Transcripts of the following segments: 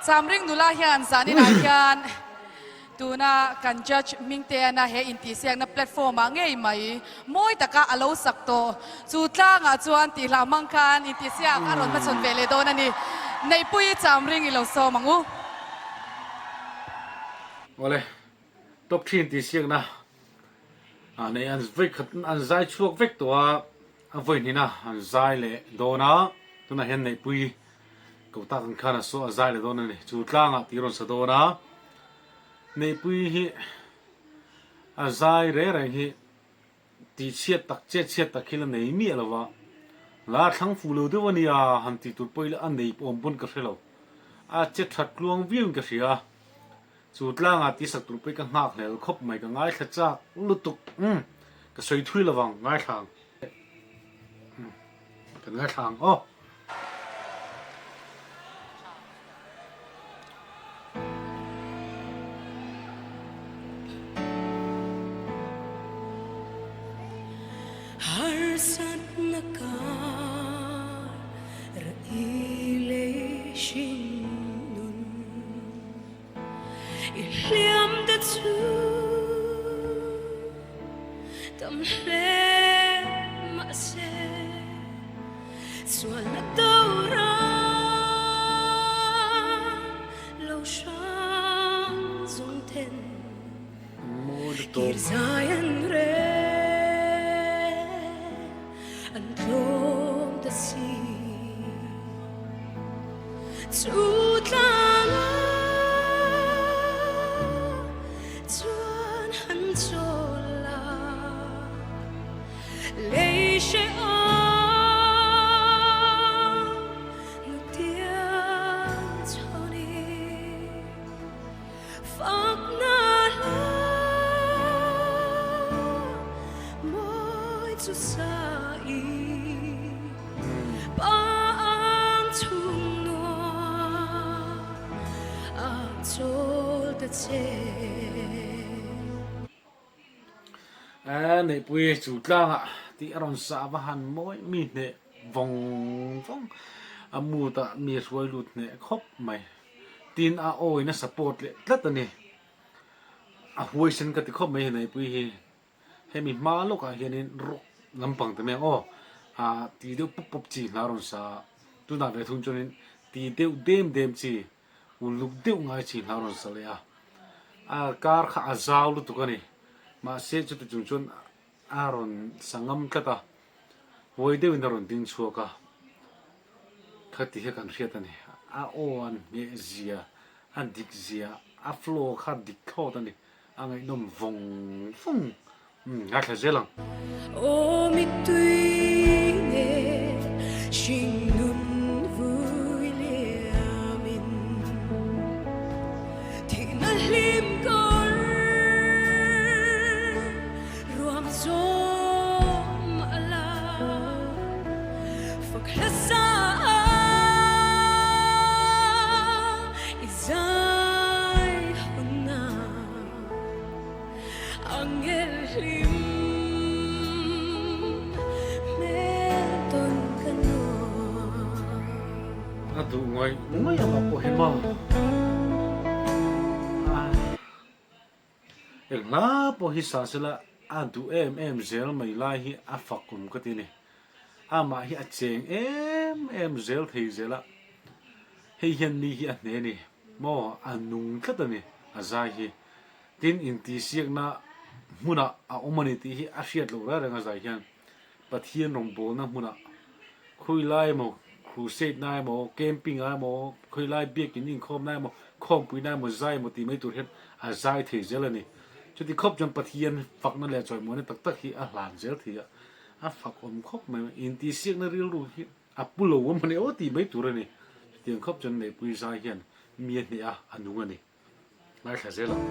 Chamring nula hian zaninah hian tuna kan judge Hmingteana he intihsiakna platform ah ngei mai mawi taka a lo sak tawh. Chu tlangah chuan tihhlah hmang khan intihsiak a rawn hmachhawn ve leh dawn a ni. Neihpuii Chamring i lo sawm ang u. Awle, top thin intihsiakna ah nei an vawi khat an zai chhuak vek tawh a, a vawi hnihna an zai leh dawn a, tunah hian Neihpuii Ko tak ang khan a saw a zai leh dawn a ni. Chu tlangah tih rawn sa dawn a, Neihpuii hi a zai reng reng hi tih chhiat tak chet chhiat tak hi la nei miah lo va, la thlang fuh lo deuh a nia han tih tur pawh ila a nei awm pawn ka hre lo. A che that tluang viauin ka hria a, chu tlangah tih sak tur pawh hi ka nghak hlel khawp mai, ka ngaithla chak lutuk. Umm ka sawi thui lo vang, ngaithla ang. Kan ngaithla ang aw. Harsatna kar i lei hring nun i hliam te chu tam hle mahse sualna tora lo hrang zawng then kir zai an rel an tlawm ta si chu tlanga chuan han chawl a lei hrehawm hnutiang chhawnin fakna hla mawi chu sa i pa ang chhung nuam a chawl ta che. Eeh Neihpui chu tlangah tih a rawn sa va han mawi mi hneh vawng vawng a mood ah mi hruai lut hneh khawp mai tin a awina support leh tlat a ni a huaisen ka ti khawp mai Neihpui hi hemi hma lawkah hianin rock lampang te mai ang aw ah ti deuh pawp pawp chi hna a rawn sa a tunah ve thung chuanin ti deuh dem dem chi Uluk deuh ngai chi hna rawn sa leh a, a kar kha a zau lutuk a ni. Mahse chuti chung chuan a rawn sa ngam tlat a, huai deuhin a rawn ding chhuak a, khati hi kan hriat a ni. A aw an ngheh zia, a dik zia, a flow kha dik thlawt a ni. A ngaihnawm vawng vawng. Umm ngaithla zel ang. Aw mittui nen hringnun vui liamin thihna hlim kawr ruam zawm a la fak hla sa a i zai hunna. Angel hlim hmel tawn ka nuam. A duh ngaih ngaih ang a pawh hi maw? Eng hla pawh hi sa sela a duh em em zel mai lai hi a fak awm ka ti a ni. Amah hi a cheng em em zel thei zel a, hei hian mi hi a hne a ni maw? A nung tlat a ni a zai hi. Tin, intihsiakna hmunah a awm a ni tih hi a hriat loh reng reng a zai hian Pathian rawngbawlna hmunah khawilai emaw, crusade na emaw, camping ah emaw, khawilai biakin inkhawmna emaw, khawmpuina emaw, zai emaw tih mai tur hian a zai thei zel a ni. Chuti khawp chuan Pathian fakna leh chawimawina tak tak hi a hlan zel thei a, a fak awm khawp mai. Intihsiakna rilru hi a pu lo awm a ni aw tih mai tur a ni. Chutiang khawp chuan Neihpui zai hian mi a hneh a, a nung a ni. Ngaithla zel ang.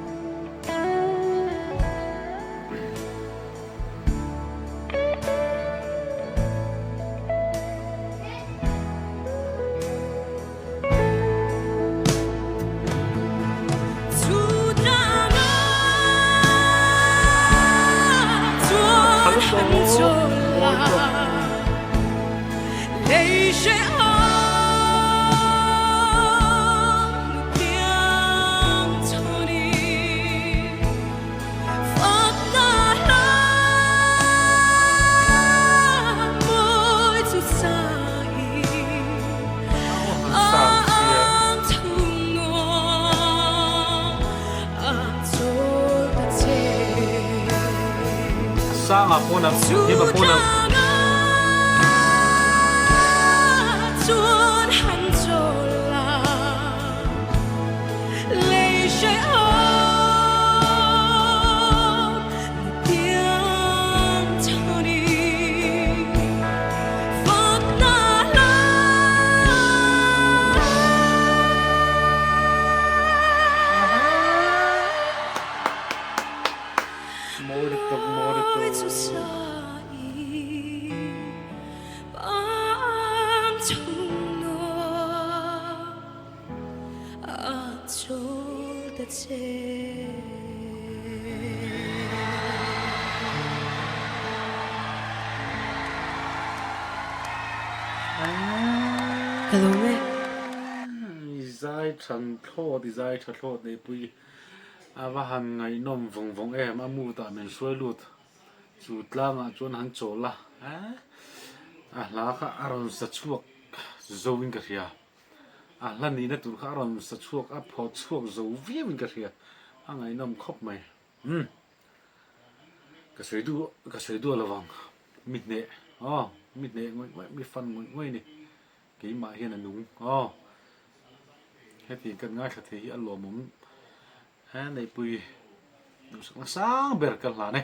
tlangah pawn a hnim a pawn a. Mawi lutuk, mawi lutuk. I zai than thlawt, i zai tha thlawt neihpui a va han ngaihnawm vawng vawng em, a mood ah min hruai lut chu tlangah chuan han chawl a, a hla kha a rawn sa chhuak zo in ka hria. A hla nihna tur kha a rawn sa chhuak a, phawt chhuak zo viau in ka hria, a ngaihnawm khawp mai. Umm. Ka sawi duh, ka sawi duh lo vang. Mi hneh, aw, mi hneh ngawih ngawih, mi fan ngawih ngawih a ni. Keimah hian a nung, aw. Heti kan ngaithla thei hi a lawmawm he neihpui duhsakna sang ber ka hlan e.